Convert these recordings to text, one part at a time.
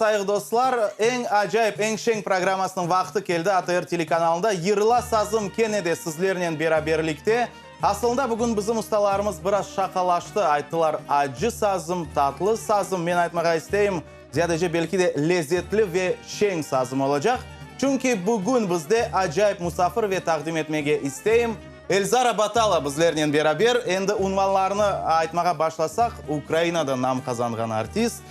Meraba, sayğı dostlar! Eñ acayip, eñ şeñ programmasınıñ vaqtı keldi, ATR telekanalında Yırla sazım kene de sizlernen beraberlikte. Asılında bugün bizim ustalarımız biraz şaqalaştı, ayttılar, acı sazım, tatlı sazım, men aytmağa isteyim, ziyadece belki de lezetli ve şeñ sazım olacaq. Çünki bugün bizde acayip musafir ve taqdim etmege isteyim, Elzara Batala bizlernen beraber. Endi unvanlarını aytmağa başlasaq, Ukrainada nam qazanğan artist,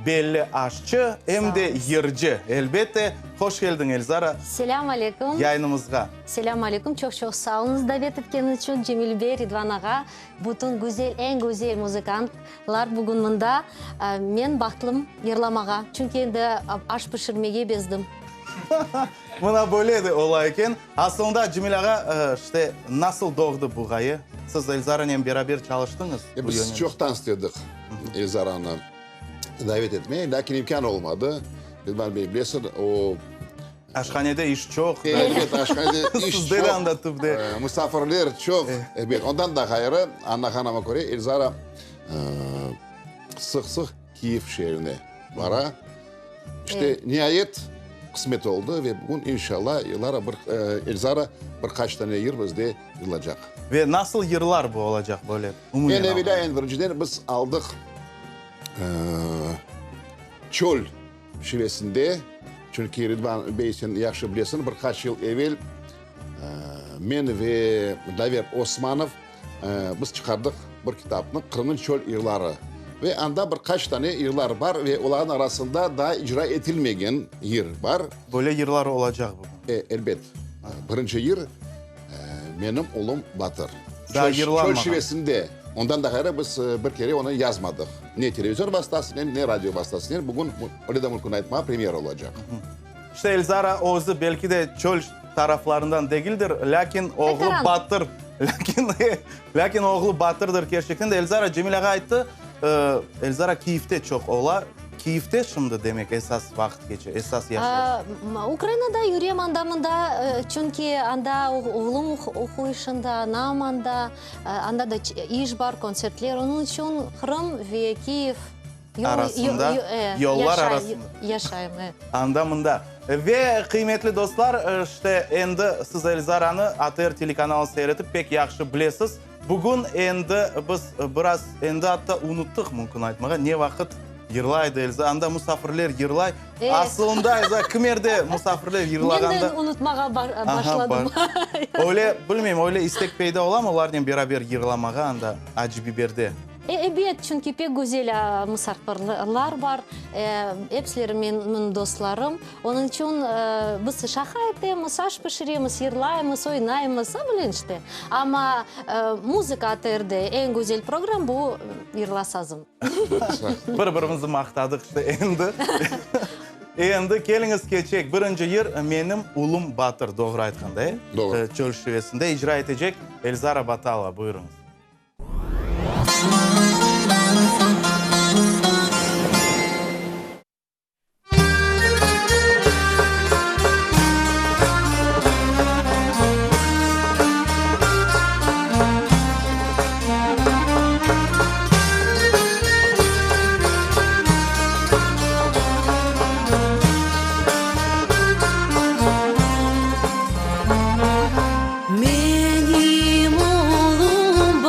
belli aşçı, em de yırcı, elbette. Hoş keldiñ, Elzara, Selâm aleyküm. yayınımızğa. Selâm aleyküm. Çoq-çoq sağ oluñız davet etkeniñ içün, Cemil bey, Ridvan ağa, bütün güzel, eñ güzel muzıkantlar bugün mında. Men bahtlım yırlamağa, çünki endi aş pişirmege bezdim. Mına böyle de ola eken. Asılında, Cemil ağa, işte, nasıl doğdı bu ğaye? Siz Elzaranen beraber çalıştıñız bu Biz çoqtan istedik Elzaranı davet etmeye, lâkin imkân olmadı. Ridvan bey, bilesiñ, o... Aşhanede iş çoq. Elbet, aşhanede iş çoq. Sizde de anda tübde. Musafirler çoq. Elbet, ondan da ğayrı, añlağanıma köre, Elzara sıq-sıq Kiyev şeerine bara. İşte, niayet, qısmet oldı ve bugün, inşallah, Elzara bir, Elzara bir qaç tane yır bizde yırlacaq. Ve nasıl yırlar bu olacaq, böyle, umumen alğanda? Eñ evelâ, eñ birinciden biz aldıq çöl şivesinde, çünki Ridvan bey, sen yahşı bilesiñ, bir qaç yıl evel men ve Daver Osmanov biz çıqardıq bir kitapnı, Qırımnıñ çöl yırları. Ve anda bir qaç tane yırlar bar ve olarnıñ arasında daa icra etilmegen yır bar. Böyle yırlar olacaq bugün? E, elbet. Birinci yır, Menim ulum Batır. Daa yırlanmağan. Çöl şivesinde. Ondan da ğayrı biz bir kere onı yazmadıq. Ne televizor vastasınen, ne radio vastasınen. Bugün, öyle de mümkün aytmağa, premyera olacaq. İşte Elzara özü belki de çöl taraflarından degildir, lâkin oğlu Batır, lâkin, lâkin oğlu Batırdır kerçekten de. Elzara, Cemil ağa ayttı, Elzara Kiyevde çoq ola. Kiyevde şimdi, demek, esas vaqıt keçe, esas yaşayış. Ukrainada yürem anda-mında, çünki anda oğlum oquy şimdi, anam anda, anda da iş bar, kontsertler. Onıñ içün Qırım ve Kiyev. Arasında, yollar arasında. Yaşayım, e. Anda-mında. Ve, qıymetli dostlar, işte, endi siz Elzaranı ATR telekanalını seyretip pek yahşı bilesiz. Bugün endi biz biraz, endi atta unuttıq, mümkün aytmağa, ne vaqıt yırlay edi Elza. Anda musafirler yırlay. Asılında, Elza, kimerde musafirler yırlağanda. Men de unutmağa başladım. Öyle, bilmeyim, öyle istek peyda olamı olarnen beraber yırlamağa anda Acı Biberde? Ebet, çünki pek güzel musafirler bar, epsileri menim dostlarım. Onıñ içün biz şaqa etemiz, aş pişiremiz, yırlaymız, oynaymız, böyle işte. Amma muzıka ATRde eñ güzel program bu Yırla sazım. Bir-birimizni maqtadıq işte endi. Endi keliñiz keçeyik. Birinci yır Menim ulum Batır, doğru aytqanda, e? Doğru. Çöl şivesinde icra etecek Elzara Batalova. Buyurıñız. Menim oğlum.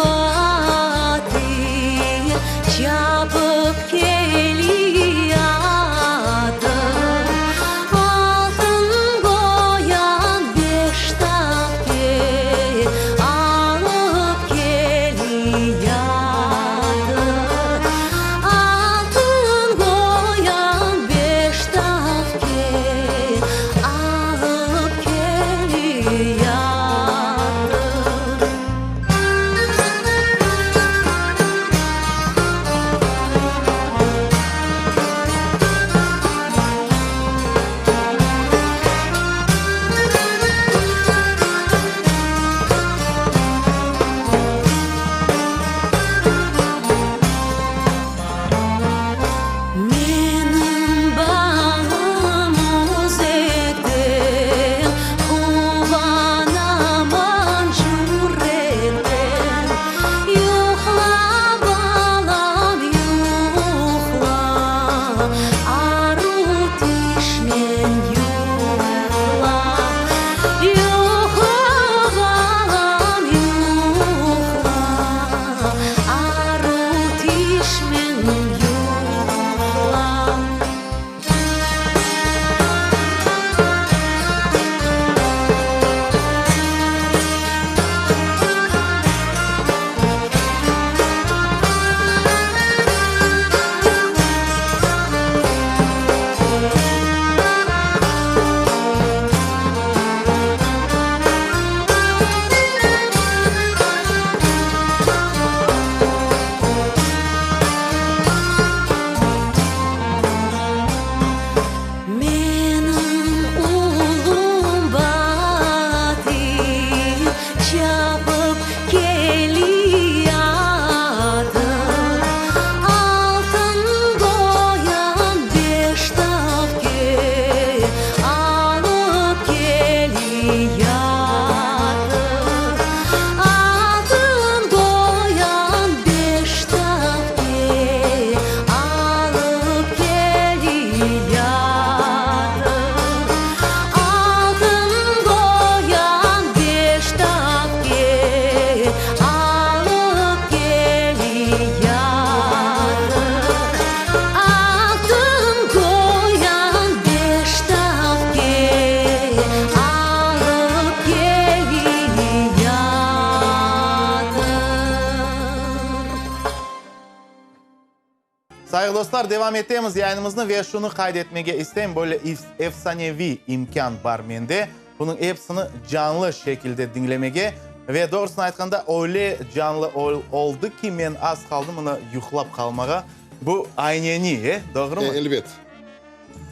Sayğılı dostlar, devam etemiz yayınımıznı ve şunı qayd etmege isteyim, böyle efsaneviy imkân bar mende, bunıñ episini canlı şekilde diñlemege ve doğrusını aytqanda, öyle canlı oldı ki, men az qaldım mına yuqlap qalmağa. Bu ayneni, e, doğrumı? Elbet.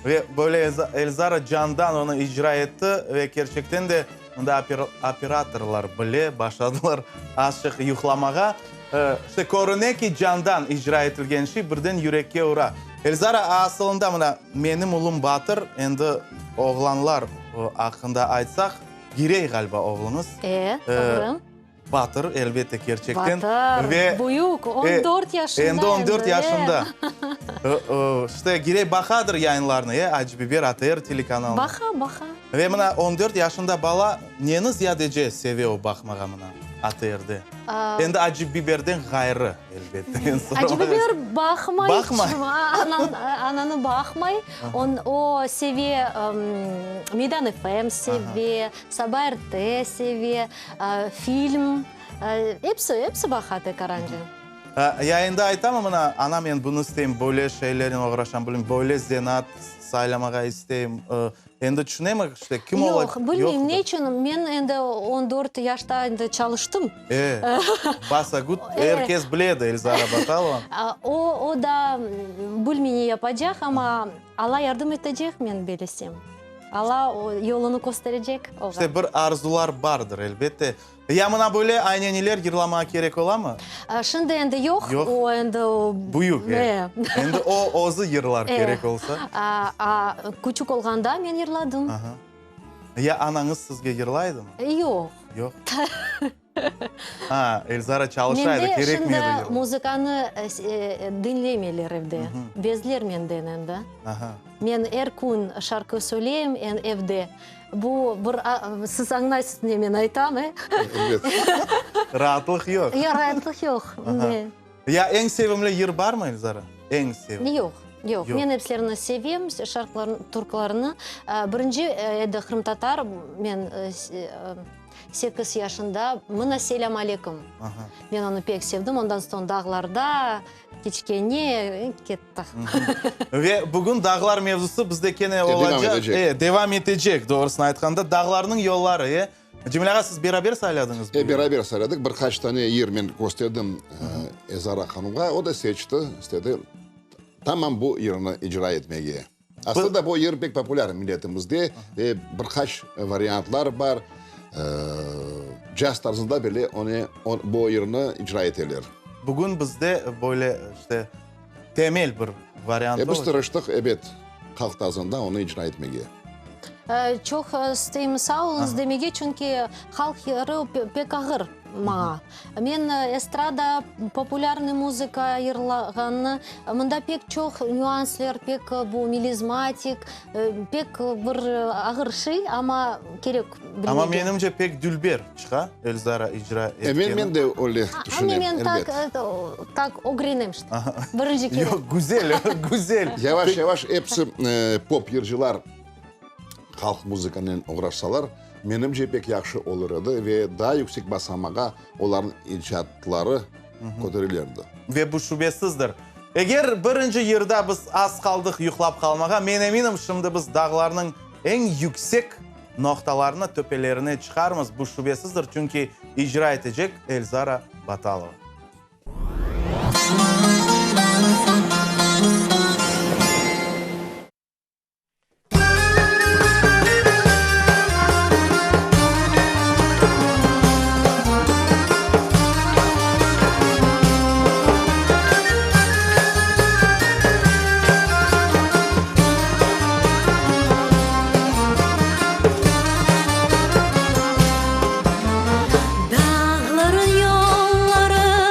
Ve böyle Elzara candan onı icra etti ve kerçekten de mında operatorlar bile başladılar azçıq yuqlamağa. İşte, körüne ki, candan icra etilgen şey birden yürekke ura. Elzara, asılında mına menim ulum Batır, endi oğlanlar aqqında aytsaq, Girey ğaliba oğluñız. E, doğru. Batır, elbette, kerçekten. Batır, Ve, büyük, 14 yaşında endi 14 endi, yaşında. İşte, Girey baqadır yayınlarnı, e, Acı Biber ATR telekanalını. Baqa, baqa. Ve mına 14 yaşında bala neni ziyadece seve o baqmağa mına ATRde? Endi Acı Biberden ğayrı, elbette. Acı Biber baqmay. Baqmay. Ananı baqmay. O seve Meydan FM seve, Saba RT seve. Film, episi, episi baqa tekaranca. Yayında aytamı mına, ana men bunı isteyim, böyle şeylernen oğraşam, bilmeyim, böyle zenaat saylamağa isteyim. Endi tüşünemi, işte, kim ola? Yoq, bilmeyim, ne içün, men endi 14 yaşta endi çalıştım. E, basa gut, er kes bile edi Elzara Batalova. O, o da bilmey ne yapacaq, amma Alla yardım etecek, men bilesem. Alla yolunı kösterecek oğa. İşte, bir arzular bardır, elbette. Ya mına böyle ayneniler yırlamağa kerek olamı? Şimdi endi yoq. Yoq. O endi o. Büyük, e. Endi o özü yırlar kerek olsa. A, küçük olğanda men yırladım. Aha. Ya anañız sizge yırlay edimi? Yoq. Yoq? Ha, Elzara çalışa edi, Mende kerekmey edi şimdi yırlamaq. muzıkanı diñlemeyler evde. Bezler menden endi. Aha. Men er kün şarkı söyleyim evde. Bu bir, siz añlaysız ne men aytam, e? Elbet. Raatlıq yoq. Ya, raatlıq yoq. Ya eñ sevimli yır barmı, Elzara? Eñ sevimli. Yoq, yoq. Men epsilerini sevem, şarkılarnı, türkülarnı. Birinci edi qırımtatar, men sekiz yaşında, Mına selâm aleyküm. Men onı pek sevdim. Ondan soñ dağlarda, kiçkene, ketti. Ve bugün dağlar mevzusı bizde kene olacaq. E, devam etecek, doğrusını aytqanda. Dağlarnıñ yolları, e. Cemil ağa, siz beraber sayladıñız bu E, beraber sayladıq. Bir qaç tane yır men kösterdim Elzara hanımğa. O da seçti, istedi tamam bu yırnı icra etmege. Aslında bu yır pek populâr milletimizde ve bir qaç variantlar bar. Caz tarzında bile onı, bu yırnı icra eteler. Bugün bizde böyle, işte, temel bir variantı E, biz tırıştıq, ebet, halq tarzında onı icra etmege. Çoq isteyim sağ oluñız demege, çünki halq yırı pek ağır maña. Men estrada, populârnıy muzıka yırlağannı, mında pek çoq nüansler, pek bu melizmatik, pek bir ağır şey, amma kerek bilmege. Amma menimce pek dülber çıqa Elzara icra etkeni. Men, men de öyle tüşünem, Amma men elbet. tak, tak ögrenem işte, birinci kere. Yoq, güzel, güzel. Yavaş, yavaş episi pop yırcılar halq muzıkanen oğraşsalar, menimce pek yahşı olur edi ve daa yüksek basamağa olarnıñ icatları köterilerdi. Ve bu şübesizdir. Eger birinci yırda biz az qaldıq yuqlap qalmağa, men eminim, şimdi biz dağlarnıñ eñ yüksek noqtalarına, töpelerine çıqarmız, bu şübesizdir, çünki icra etecek Elzara Batalova. Dağların yolları.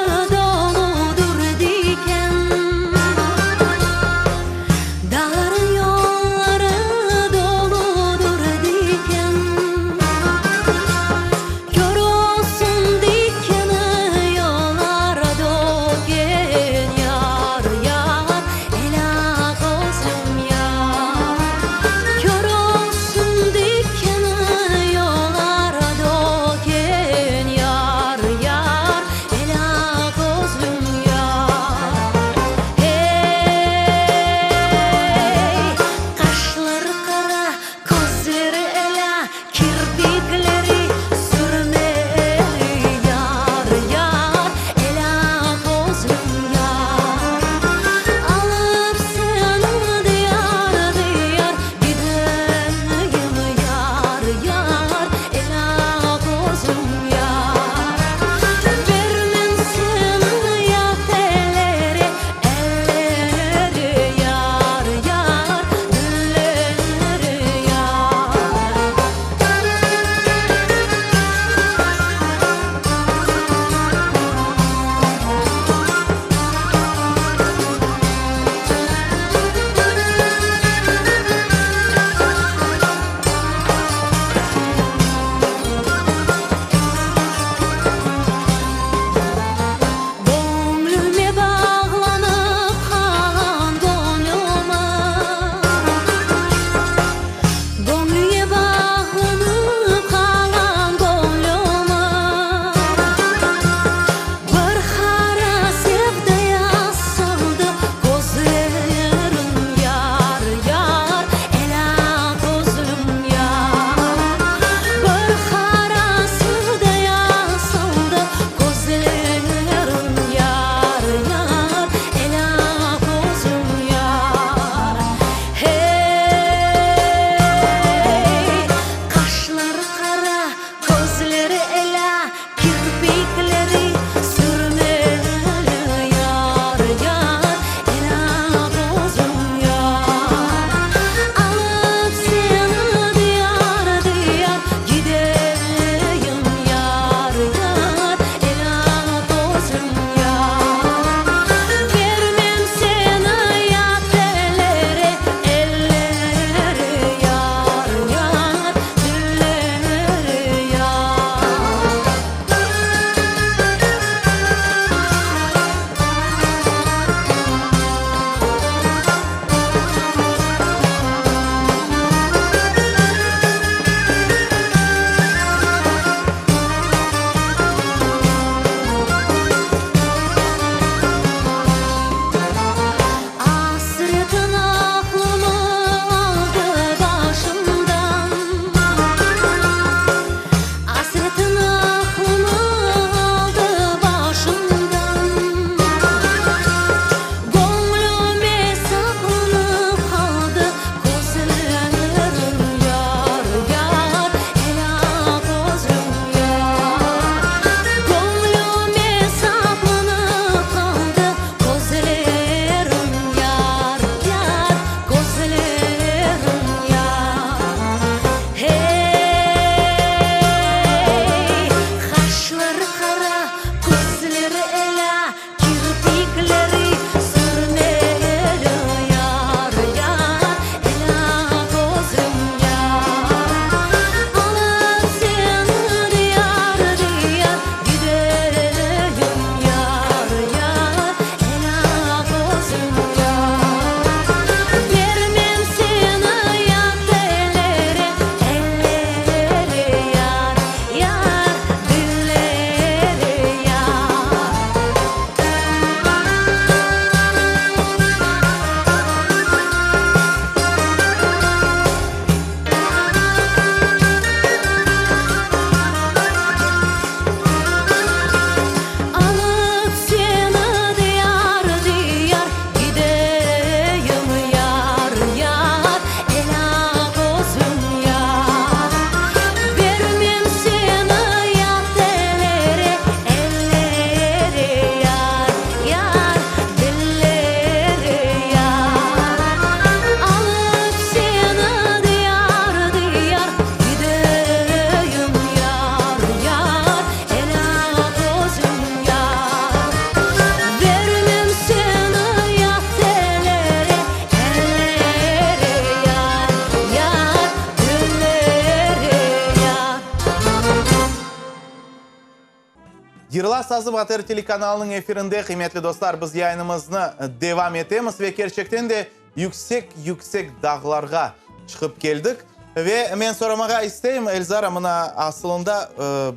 Yırla sazım ATR telekanalınıñ efirinde, qıymetli dostlar, biz yayınımıznı devam etemiz ve kerçekten de yüksek-yüksek dağlarğa çıqıp keldik. Ve men soramağa isteyim, Elzara, mına asılında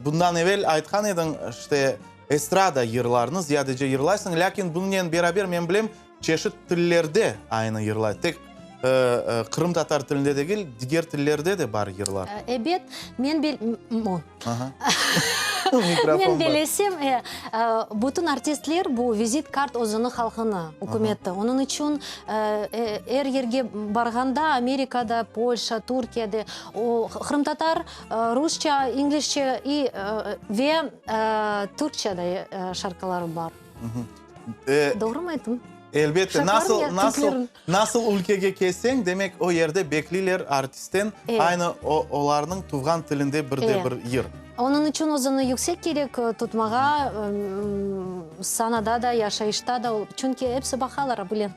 bundan evel aytqan ediñ, işte, estrada yırlarını ziyadece yırlaysıñ, lâkin bunıñnen beraber men bilem, Çeşit tillerde aynı yırlay. Tek qırımtatar tilinde degil, diger tillerde de bar yırlar. Ebet, men bel, men belesem, bütün artistler bu vizit kart özüni halqını, ükümeti. Onıñ içün er yerge barğanda, Amerikada, Polşa, Türkiyede, o, qırımtatar, rusça, inglizce ve türkçe de şarkıları bar. Doğrumı ayttım? Elbette, nasıl, nasıl, nasıl ülkege kelseñ, demek o yerde bekleyler artistten aynı o, olarnıñ tuvğan tilinde bir de bir yır. Onıñ içün özüni yüksek kerek tutmağa, sanada da, yaşayışta da, çünki episi baqalar, abilen,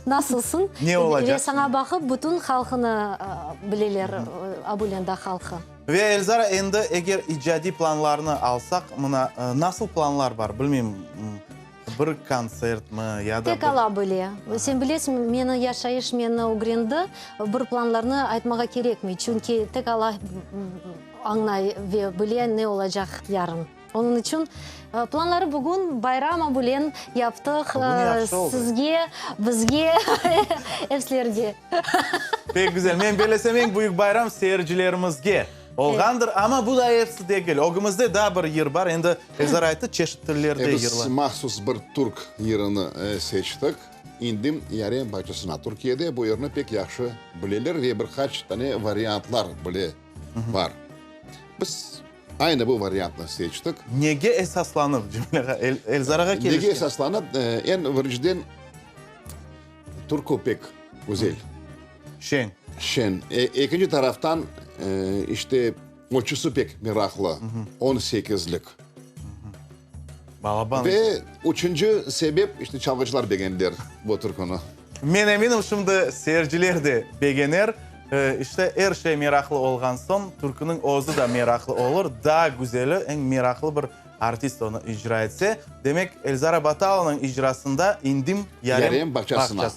nasılsıñ? Ne olacaq? Ve saña baqıp bütün halqını bileler, Abulenda halqı. Ve Elzara, endi eger icadiy planlarnı alsaq, mına, nasıl planlar bar, bilmeyim, bir kontsertmi ya da Tek bir. Alla bile. Sen bilesiñ, meni yaşayış meni ögrendi, bir planlarnı aytmağa kerekmey, çünki tek Alla añlay ve bile ne olacaq yarın. Onıñ içün planları bugün bayram bilen yaptıq, Bugün yahşı oldı. sizge, bizge, epsilerge. Pek güzel. Men belesem, eñ büyük bayram seyircilerimizge olğandır. Amma bu da episi degil. Ögümizde daa bir yır bar. Endi Elzar ayttı, çeşit tillerde Biz yırlar. mahsus bir türk yırını seçtik. İndim Yarem bağçasına. Türkiyede bu yırnı pek yahşı bileler ve bir qaç tane variantlar bile bar. Biz Aynı bu variantnı seçtik. Nege esaslanıp, Cemile ağa, Elzarağa kelişken? Nege esaslanıp, eñ birinciden, türkü pek güzel. Şeñ. Şeñ. Ekinci taraftan, işte, ölçüsi pek meraqlı, on sekizlik. Balaban. Ve üçünci sebep, işte, çalğıcılar begendiler bu türküni. Men eminim, şimdi seyirciler de begener. İşte, er şey meraqlı olğan soñ, türküniñ özü de meraqlı olur. Daa güzeli, eñ meraqlı bir artist onı icra etse. Demek, Elzara Batalovanıñ icrasında İndim yarem bağçasına.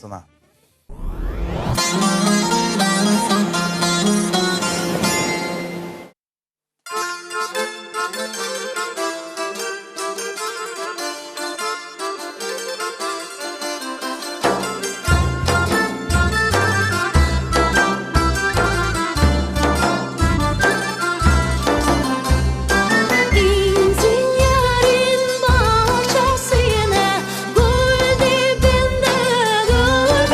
İndim yarem bağçasına, Gül dibinde gül.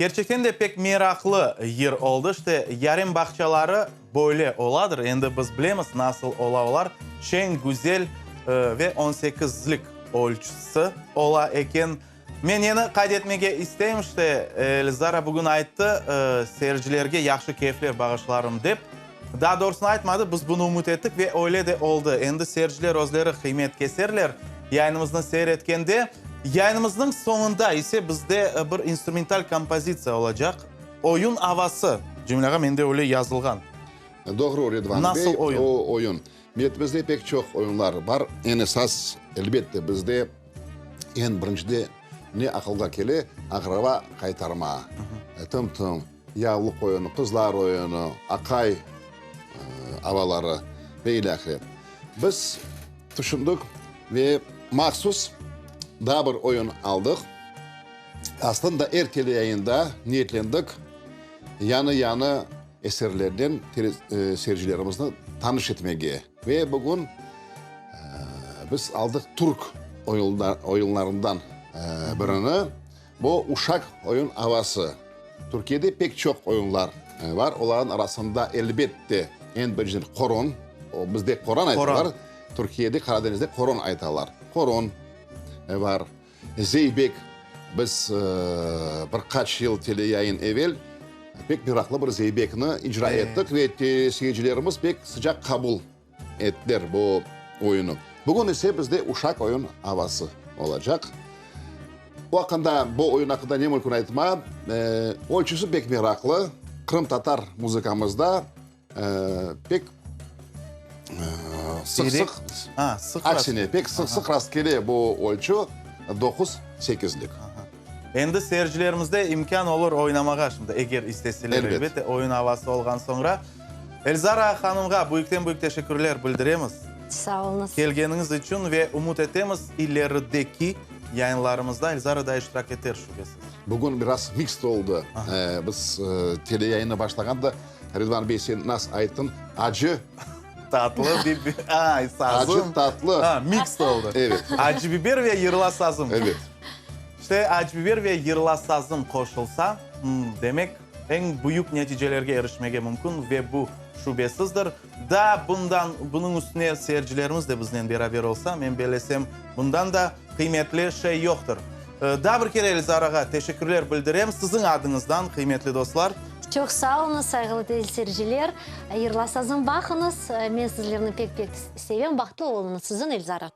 Kerçekten de pek meraqlı yır oldı. İşte, yarem bağçaları böyle oladır. Endi biz bilemiz, nasıl ola olar. Şeñ, güzel ve on sekizlik ölçüsi ola eken. Men neni qayd etmege isteyim, işte, Elzara bugün ayttı, seyircilerge yahşı keyfler bağışlarım dep. Daa doğrusını aytmadı, biz bunı ümüt ettik ve öyle de oldı. Endi seyirciler özleri qıymet keserler yayınımıznı seyir etkende. Yayınımıznıñ soñunda ise bizde bir instrumental kompozitsiya olacaq, Oyun avası. Cemil ağa, mende öyle yazılğan. Doğru, Ridvan bey, Nasıl oyun? o oyun. Milletimizde pek çoq oyunlar bar. Eñ esas, elbette, bizde eñ birincide ne aqılğa kele, aqraba qaytarma, tım-tım, yavluq oyunı, qızlar oyunı, aqay avaları ve ilâhre. Biz tüşündik ve mahsus daa bir oyun aldıq. Aslında er teleyayında niyetlendik yañı-yañı eserlernen seyircilerimizni tanış etmege. Ve bugün biz aldıq türk oyunlarından birini, bu Uşak oyun avası. Türkiyede pek çoq oyunlar bar, olarnıñ arasında, elbette, eñ birinciden qoron, bizde qoran aytalar, Türkiyede, Qaradenizde qoron aytalar, qoron bar. Zeybek, biz bir qaç yıl teleyayın evel pek meraqlı bir zeybekni icra ettik ve seyircilerimiz pek sıcaq qabul ettiler bu oyunı. Bugün ise bizde uşaq oyun avası olacaq. Bu aqqında, bu oyun aqqında ne mümkün aytma, ölçüsi pek meraqlı, qırımtatar muzıkamızda Pek sıq-sıq, aksine, pek sıq-sıq rastkele bu ölçü, doquz sekizlik. Endi seyircilerimizde imkân olur oynamağa şimdi, eger isteseler, elbette, oyun avası olğan soñra. Elzara hanımğa büyükten-büyük teşekkürler bildiremiz. Sağ oluñız. Kelgeniñiz içün ve ümüt etemiz, ilerideki yayınlarımızda Elzara da iştirak eter, şübesiz. Bugün biraz mikst oldı. Biz teleyayını başlağanda, Ridvan bey, sen nas ayttın, acı. Tatlı biber, ay, sazım. Acı, tatlı. Ha, mikst oldı. Evet. Acı biber ve yırla sazım. Evet. İşte, acı biber ve yırla sazım qoşulsa, demek, eñ büyük neticelerge erişmege mümkün ve bu şübesizdir. Daa bundan, bunıñ üstüne seyircilerimiz de biznen beraber olsa, men bellesem, bundan da qıymetli şey yoqtır. Daa bir kere Elzarağa teşekkürler bildirem siziñ adıñızdan, qıymetli dostlar. Çoq sağ oluñız, sayğılı teleseyirciler. Yırla sazım baqıñız. Men sizlerni pek-pek sevem. Bahtlı oluñız. Siziñ Elzara.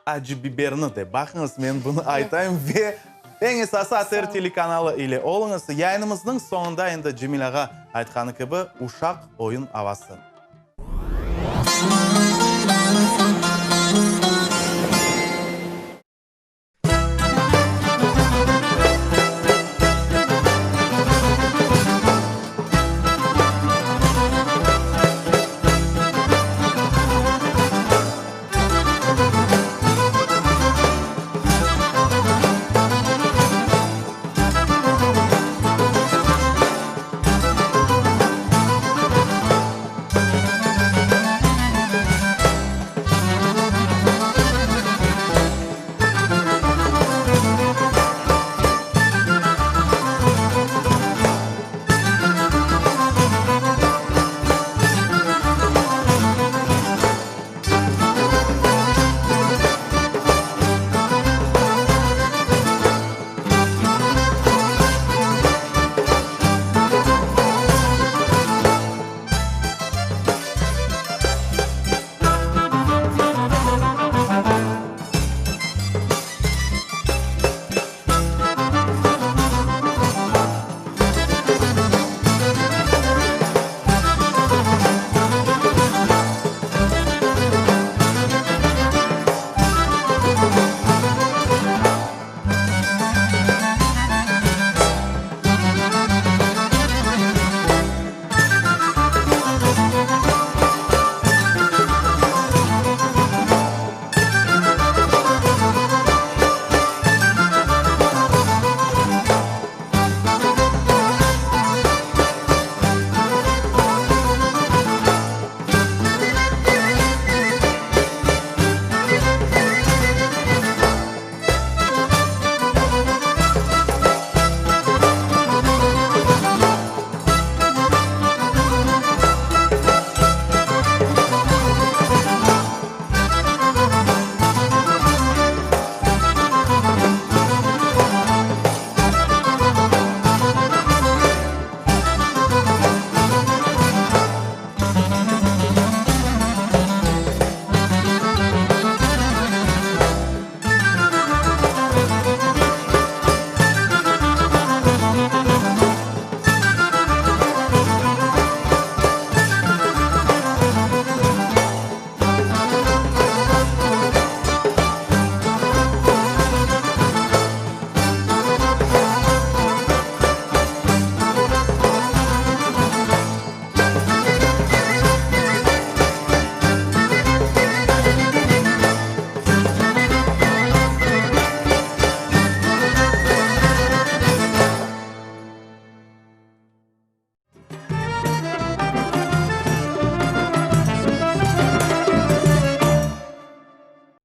Acı biberni de baqıñız, men bunı aytayım. Ve eñ esası ATR telekanalı ile oluñız. Yayınımıznıñ soñunda endi Cemil ağa aytqanı kibi, uşaq oyun avası.